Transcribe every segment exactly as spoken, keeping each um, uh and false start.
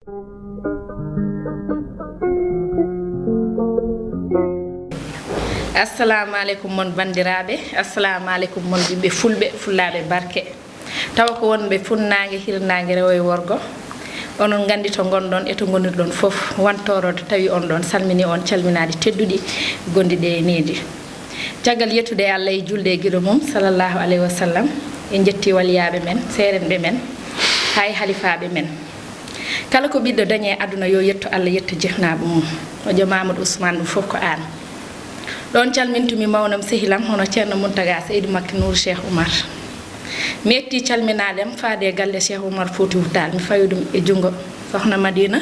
Assalamu aleykum mon banndiraaɓe, assalamu aleykum mon ɓiɓɓe fulɓe, fullaaɓe barke. Tawa ko wonɓe funnaange, hirnaange, rewo e worgo. Onon nganndi to ngonɗon e to ngonirɗon fof, wantooro to tawi on ɗon, salmini on calminaaɗi tedduɗi gonɗi ɗe e needi. Caggal yettude e Allah e julde e giɗo mum, sallallahu alayhi wa sallam, en njetti waliyaaɓe men, seerenɓe men, hay halifaaɓe men. Kala ko ɓiɗɗo dañi e aduna yo yettu Allah, yettu jihnaaɓo mum. Hojo Mamadou Ousmane, ɗum fof ko aan. Ɗoon calmintumi mawnam sehilam hono Ceerno Muntaga Seydi Makki Nuur Cheikh Oumar. Mi etti calminaadem faade e galle Cheikh Oumar Foutiyou Tall, mi fawi ɗum e junngo Sohna Madina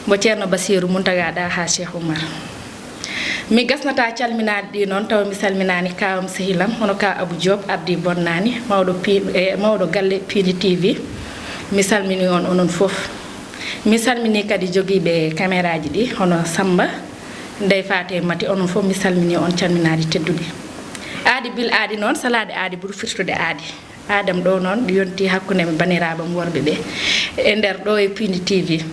mo Ceerno Basiiru Muntaga Daha Cheikh Oumar. Mi gasnataa calminaade ɗi noon, tawa mi salminaani kaawam sehilam, hono ka Abou Diop, Abdi Bonnani, mawɗo pi-, e mawɗo galle Pindi T V. Mi salmini on onon fof. Mi salmini kadi jogiiɓe kameraaji ɗi, hono Samba, Ndey Faate Mati, onon fof mi salmini on calminaade teddude. Aadi bil aadi noon, salaade aadi ɓuri firtude aadi. Aadam ɗo noon, ɗi yonti hakkunde mi bandiraaɓe am worɓe ɓe e nder ɗo e Pindi T V.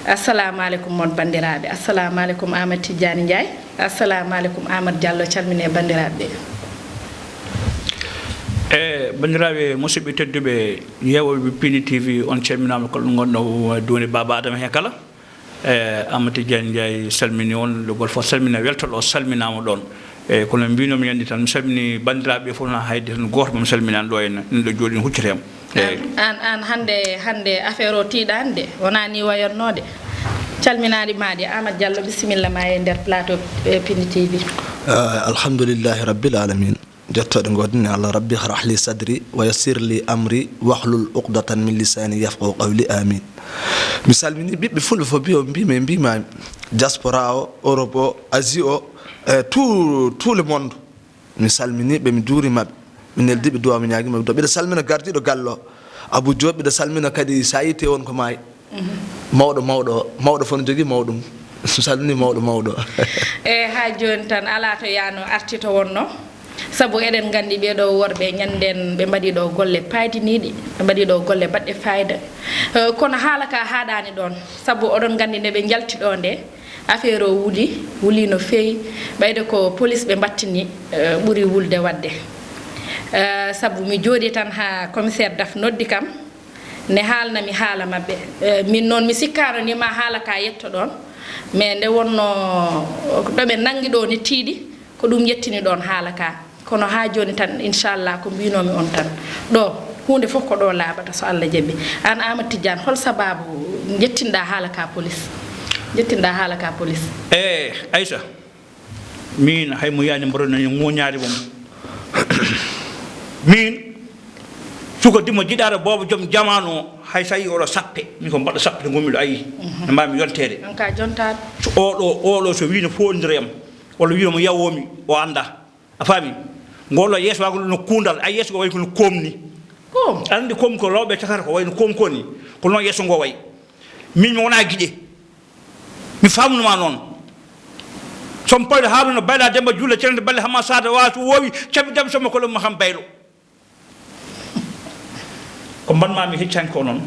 Assalamu aleykum mon banndiraaɓe. Assalamu aleykum Amadou Tidiane Ndiaye. Assalamu aleykum Amadou Diallo, calmine banndiraaɓe ɓe. E banndiraaɓe musidɓe tedduɓe yeewooɓe Pindi T V, on calminaama kala ɗo ngonɗon, duunde Baaba Adama heen kala. E Amadou Tidiane Ndiaye salmini on, le golfo salmina weltoɗo, o salminaama ɗoon. E kono mbinomi ñande tan, mi salmini banndiraaɓe ɓe fof, na hayde tan gooto mo mi salminaani ɗo, en ɗo jooɗi no huccata am. Eeyi. Aan, aan, aan hannde, hannde affaire o tiiɗaani de, wonaa ni wayatnoo de. Calminaali maa de, Amadou Diallo, bisimilla ma e nder plateau, e Pindi T V. Ah, alhamdulillahi rabbil alamin. Jettooɗe ngoodini Allah, Rabbi shrah li sadri wa yassir li amri wahlul uqdatan min lisani yafqahu qawli, amin. Mi salmini ɓiɓɓe fulɓe fof, mbiyo mbimi e mbimami, diaspora o, Europe o, Asie o, e tout, tout le monde. Mi salmini ɓe, mi juurima ɓe, mi neldi ɓe duwa, mi ñaagima ɓe duwa. Mbiɗa salmina gardiiɗo galle o, Abou Diop, mbiɗa salmina kadi sayite on ko maayi. Mawɗo mawɗo o, mawɗo fof no jogii mawɗo mum. Mi salmini mawɗo mawɗo o. E haa jooni tan alaa to yaano arti to wonno. Sabu eɗen nganndi ɓee ɗoo worɓe ñannden ɓe mbaɗi ɗo golle paydiniiɗe, ɓe mbaɗi ɗo golle baɗɗe fayida. Eh, kono haala ka haaɗaani ɗoon, sabu oɗon nganndi nde ɓe njalti ɗo nde, affaire o wuli, wuli no feewi, ɓayde ko police ɓe mbattini, eh, ɓuri wulde waɗde. Eh, sabu mi jooɗii tan haa commissaire Daf noddi kam, ne haalna mi haala maɓɓe. Eh, min noon mi sikkaano ni ma haala ka yetto ɗoon, mais nde wonno ɗo ɓe nanngi ɗo ne tiiɗi, ko ɗum yettini ɗoon haala ka. Kono haa jooni tan, inchallah, ko mbinoomi on tan. Ɗo, huunde fof ko ɗo laaɓata, so Allah jaɓi. Aan Amadou Tidiane, hol sabaabu njettinɗaa haala ka police? Njettinɗaa haala ka police? E Aissa, min hay mo yaani mboɗo nani ŋooñaade mum. Min, suka dimo jiɗaare boobo joom jamaanu o, hay so a yii oɗo sappe, min ko mbaɗɗo sappe to ngonmi ɗo, a yii. No mbaawmi yonteede. Aan ka jontaɗo. So oɗo, oɗo so wii no foondireyam, walla wii no mo yawoomi, o anndaa. A faami? Ngol ɗo yeeso maako no kuundal, a yeeso ngo wayi ko no koom ni. Koom? Aɗa anndi koom ko lawɓe cakata ko wayi no koom ko ni. Ko noon yeeso ngo wayi. Min mi wonaa giƴe. Mi faamnuma noon. Somo payɗo Haaruna Bayla Demmba Julle Cenande Balle Hamma Saada Waawa so woowi cabi dam somo ko ɗum Maham Baylo. Ko mbaɗ-maa mi hecci hanki ko noon,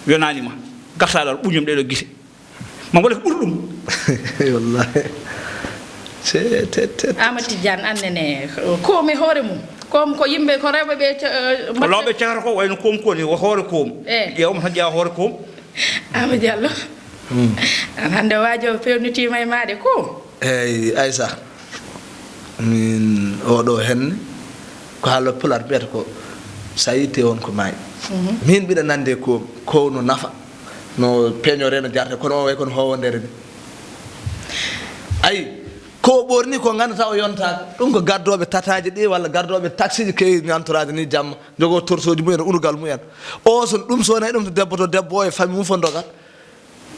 yonaani ma, gartaa ɗo aɗa ɓuuñam ɗee ɗoo gite. Ma mbaɗa ko ɓuri ɗum. Wallahi. Te, te, te, te. Amadou Tidiane, aan nene, koom e hoore mum. Koom ko yimɓe, ko rewɓe ɓe ca-, eh, Ko lawɓe cakata ko, wayno koom ko ni, o hoore koom. Eh. Ƴeewma tan ƴeewa hoore koom. Amadou Diallo. Aan hannde waajo feewnitiima e maa de koom. Eeyi, Aissa, min oɗo henne, ko haalooɓe Pulaar mbiyata ko, so a yitte on ko maayi. Min mbiɗa nande ko, ko no nafa, no peeñore no jarate, kono o way kono howondere ni. Ayi, ko o ɓorni ko nganndataa o yontaaka. Ɗum ko gardooɓe tataaji ɗi walla gardooɓe taksiiji keewi ñantoraade ni jamma, njogoo torsooji mumen, unugal mumen. O so ɗum so wonay ɗum to debbo, to debbo o e famille mum fof ndogat.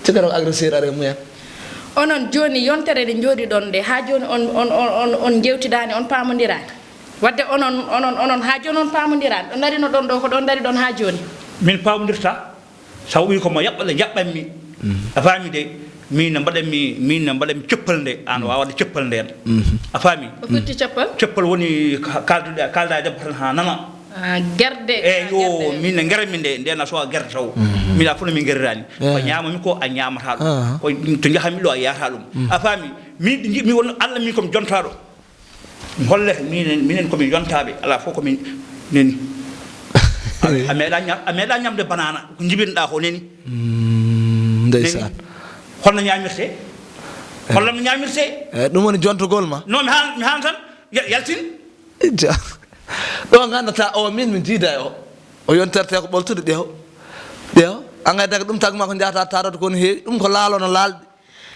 Caggal o agresseur ari e mumen. Onon jooni yontere nde njooɗiɗon nde, haa jooni on, on, on, on, on njeewtidaani, on paamondiraani? Wadde onon, onon, onon, haa jooni on paamondiraani? Ɗo ndarinoɗon ɗo, ko ɗon ndariɗon haa jooni? Min paamondirta, sabu ɓii ko mo yaɓɓa nde jaɓɓanmi. A faami de, min no mbaɗanmi, min no mbaɗanmi ceppal nde, aan waawa waɗde ceppal ndeen. A faami? Ko firti ceppal? Ceppal woni ka-, kaalduɗa, kaalda e debbo tan haa nana. Ah, gerde. Eyi, yo, min ne ngeranmi nde, nde na sowa gerde taw. Min a fof no min ngerirani. Ko ñaamami ko a ñaamata ɗum. Ko to njahami ɗo a yahata ɗum. A faami? Min ɗi njiɗmi wonno Allah min komi jontaɗo. Mi holle minen, minen komin yontaaɓe, alaa fof komin neni. A meeɗa ña-, a meeɗa ñamde banana, ko njibinɗa ko neni. Ndeysaan. Holno ñaamirtee? Holno no ñaamirtee? Eyi, ɗum woni jontugol ma? Non, mi haan, mi haan tan, ya-, yaltin. Ija. Ɗo nganndataa o, min mi jiida e o. O yontertee ko ɓoltude ɗeew. Ɗeew. An kay daga ɗum tagma ko njahata taroto ko no heewi. Ɗum ko laalo no laalɗi.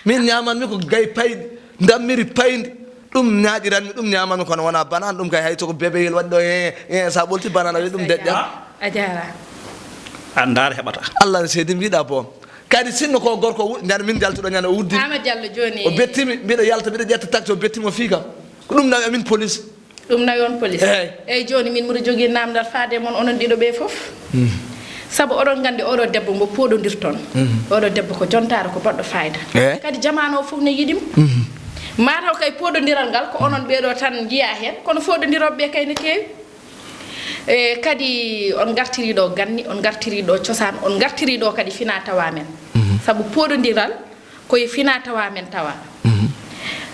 Min ñaamanmi ko gay payɗi, ndammiri payndi. Ɗum ñaaƴiranmi, ɗum ñaamanmi, kono wonaa banana, ɗum kay hay so ko bébéyel waɗi ɗo, he, he, so a ɓolti banana, wi ɗum deƴƴat. A jaaraama. A ndaar heɓata. Allah ne seedi mbiɗa boom. Kadi sinno ko gorko wu-, ñande min njaltuɗo ñande o wuddimi. Ama Diallo jooni. O bettimi, mbiɗa yalta, mbiɗa ƴetta taxi, o bettimi, o fii kam. Ko ɗum nawi amin police. Ɗum nawi on police. Eey. Eey, jooni min mbiɗo jogii naamndal faade e mon onon ɗiɗo ɓee fof. Sabu oɗon nganndi oɗo debbo mbo pooɗondirton. Oɗo debbo ko jontaare, ko baɗɗo fayda. Eey. Kadi jamaanu o fof ne yiɗi mo. Mataw kay pooɗondiral ngal ko onon ɓee ɗo tan njiyaa heen, kono fooɗondirooɓe ɓee kay ne keewi. E kadi on ngartirii ɗo ganni, on ngartirii ɗo cosaan, on ngartirii ɗo kadi fina tawa men. Sabu pooɗondiral ko e fina tawa men tawa.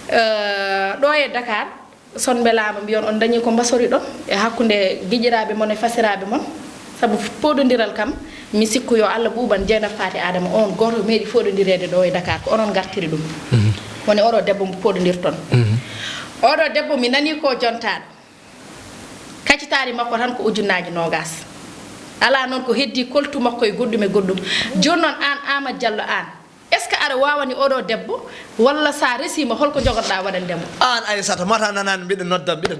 Eh, ɗo e Dakar, so on mbelaama, mbiyon on dañii ko mbasoriɗon e hakkunde giƴiraaɓe mon e fasiraaɓe mon. Sabu pooɗondiral kam, mi sikku yo Allah ɓuuɓan Jeynaba Faati Aadama, on gooto meeɗi fooɗondireede ɗo e Dakar, ko onon ngartiri ɗum. Woni oɗo debbo mbo pooɗondirton. Oɗo debbo mi nanii ko jontaaɗo. Kacitaari makko tan ko ujunnaaji noogaas. Alaa noon ko heddii koltu makko e goɗɗum e goɗɗum. Jooni noon aan, Aamadu Jallo, aan, est-ce que aɗa waawani oɗo debbo, walla so a resiima, holko njogorɗaa waɗande mo? Aan, Aysata, mata nanaani mbiɗa nodda, mbiɗa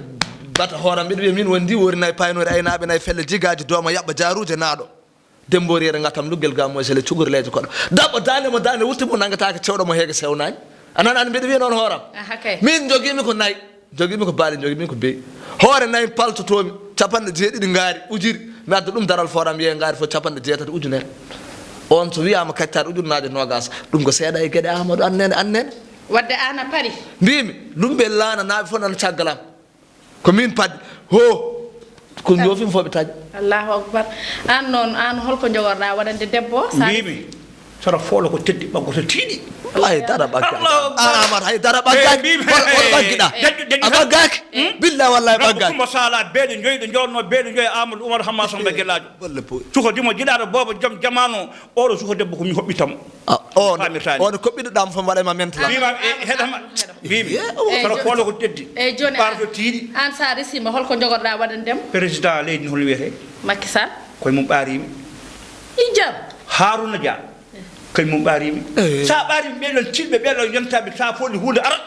bata hooram, mbiɗa wiya miin woni ndi woori nayi paynoori aynaaɓe nayi felle jigaaji dooma yaɓɓa jaaruuje naaɗo. Demboori ere ngatam luggel gam moy sele cugori leejo koɗo. Daɓɓo daande mo daande wurti mo nanngataake cewɗo mo heege sewnaani. A nanaani mbiɗa wiya noon hooram? Aha, kay. Miin njogiimi ko nayi. Jogiimi ko baali, jogiimi ko beyi. Hoore nayi paltotoomi, capanɗe jeeɗiɗi ngaari, ujiri. Mi adda ɗum daral fooram, wiye ngaari fof capanɗe jeetati ujunere. On so wiyaama kaccaari ujunnaaje noogaas, ɗum ko seeɗa e geɗe Aamadu annene, annene. Waɗde aan a pari? Mbiimi, Lumbe Laana naaɓe fof nana caggal am. Ko miin paddi. Ho! Ko njoofi fof ɓe taƴa. Allahu akbar. Aan noon, aan holko njogorɗaa waɗande debbo? Sa Mbiimi, Sara foolo ko teddi ɓaggoto tiiɗi. Hay dara ɓaggaaki. Allahu Akbar. Aan Aamadu, hay dara ɓaggaaki. Eh, mbiimi, hol, hol eh, ɓaggiɗaa? Jaƴƴu, jaƴƴu A tan. Ɓaggaaki? Hmm? Billahi wallahi Rabbu ɓaggaaki. Kumba Sala beeɗe njoyi ɗo joɗno beeɗe njoyi Amadou Oumar Hamma Samba Gellaajo. Bolle pooɗi. Suko dimo jiɗaaɗo boobo jom jamaano oɗo suko debbo ko mi hoɓɓitamo. Ah, on, Famirtaani. On ko ɓiɗɗo ɗam fof mbaɗa ma mentala. Mbiima, eh, heɗama. Mbiimi. Eh, Sara jo-, foolo ko teddi. Eh, jooni Ɓaar an, to tiiɗi. An sa resima, holko jogorɗa waɗande mo? Président leydi ndi holno wiyetee? Macky Sall. Koye mum ɓaarimi. Ijam. Haruna Dia. Kañ mum ɓaarimi. Eh. Sa ɓaarimi ɓeɗon tilɓe, ɓeɗon yontaɓe, sa foli hunde arat.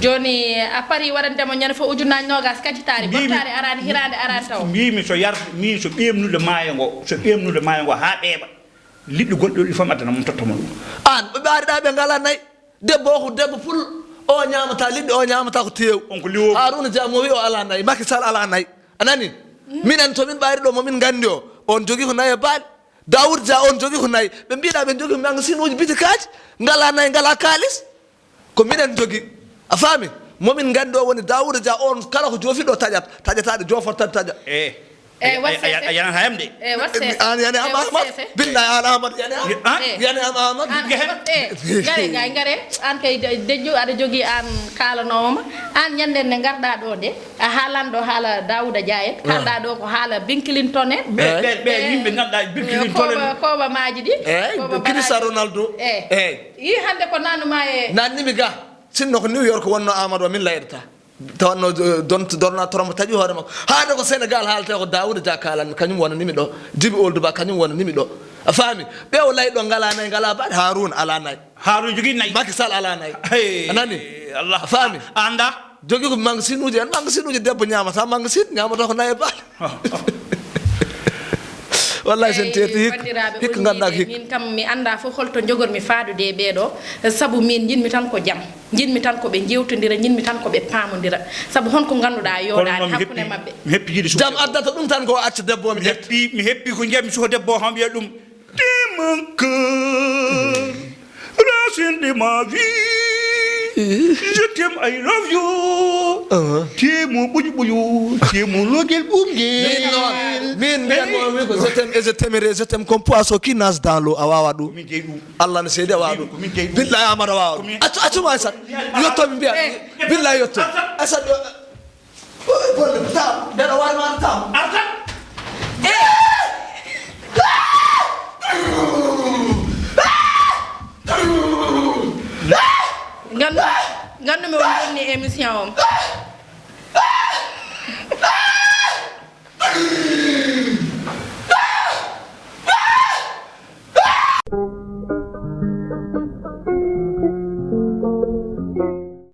Jooni a pari waɗandemo ñande fof ujunnaji nogas kacitaari, Mbimi, ɓortaari araani, hiraande araani taw. Mbimi so yar, min so ɓeemnude maayo ngo, so ɓeemnude maayo ngo haa ɓeeɓa, liɗɗi gonɗi ɗi fof mi addana mum, tottamo ɗum. An, ɓe ɓaariɗa ɓe ngala nayi. Debbo o ko debbo pul, o ñaamata liɗɗi, o ñaamata ko teew. On ko liwoo. Haruna Dia mo wi o ala nayi, Macky Sall ala nayi. A nani? Mm. Minen to min ɓaari ɗo mo min nganndi o, on jogii ko nayi e baali. Daoud Dia on jogii ko nayi. Ɓe mbiɗa ɓe jogii magasin uji, bitikaaji, ngala nayi, ngala kaalis. Ko minen jogii. A faami? Mo min nganndi o woni Daoud Dia on, kala ko joofiɗo taƴat, taƴataɗo joofoto tan taƴa. Eh. Eh, eh, Wassese. A, a, a yanata hem de. Eh, Wassese. An yani am Amadou. Billahi an Amadou yani am. Ah? Eh. Yani am Amadou. An, eh, ngare, ngare, ngare. An kay de-, deƴƴu, aɗa jogii an kaalanoowo ma. An ñande nde ngarɗa ɗo nde, a haalan ɗo haala Daouda Dia en. Ah. Kalɗa ɗo ko haala Bill Clinton en. Ɓe, ɓe, ɓe yimɓe ngannduɗaa Bill Clinton en. Kooba, kooba maaji ɗi. Eh, kooba Cristiano Ronaldo. Eh. Eh. Yi hannde ko nanuma e. Nanni mi ga. Sinno ko New York wonno Amadou, min layɗata. Tawanno, eh, don-, Donald Trump taƴi hoore makko. Haade ko Sénégal haalate ko Daouda Dia kaalanmi, kañum wonanimi ɗo. Djiby Ould Ba, kañum wonanimi ɗo. A faami? Ɓe o layi ɗo ngala nayi, ngala baɗe. Haruna ala nayi. Haruna jogii nayi. Macky Sall ala nayi. Hey, a nani? Allah. A faami? A annda? Jogii ko magasin uji en, magasin uji debbo ñaamata, magasin ñaamata ko nayi e baɗe. Wallahi sen teeti hikka, hikka nganndaa ko hikka. Min kam mi annda fof holto njogormi faadude e ɓeeɗo, sabu min njiɗmi tan ko jam. Njiɗmi tan ko ɓe njeewtondira, njiɗmi tan ko ɓe paamondira. Sabu honko ngannduɗaa yooɗaani hakkunde maɓɓe? Mi heppi yiɗi suka. Jam addata ɗum tan ko acca debbo o mi heppi, mi heppi ko njiyatmi suka debbo o, han wiya ɗum, t'es mon cœur, racine de ma vie, je t'aime, I love you. Temo ɓuƴu ɓuƴu, temo logel ɓungel. Min noon, min mbiyan mo, min ko je t'aime et je t'aimerai, je t'aime comme poisson qui nage dans l'eau, a wawa ɗum. Min jeyi ɗum. Allah no seedi a wawa ɗum. Ko min jeyi ɗum. Billahi Amadou a wawa ɗum. Accu, accu ma Aissata. Yotto mi mbiya. Billahi yotto. Aissata, yo, bolle, tam, ndeɗa wawi ma tam. Arta. Gandu, gandu mi on wonni émission on.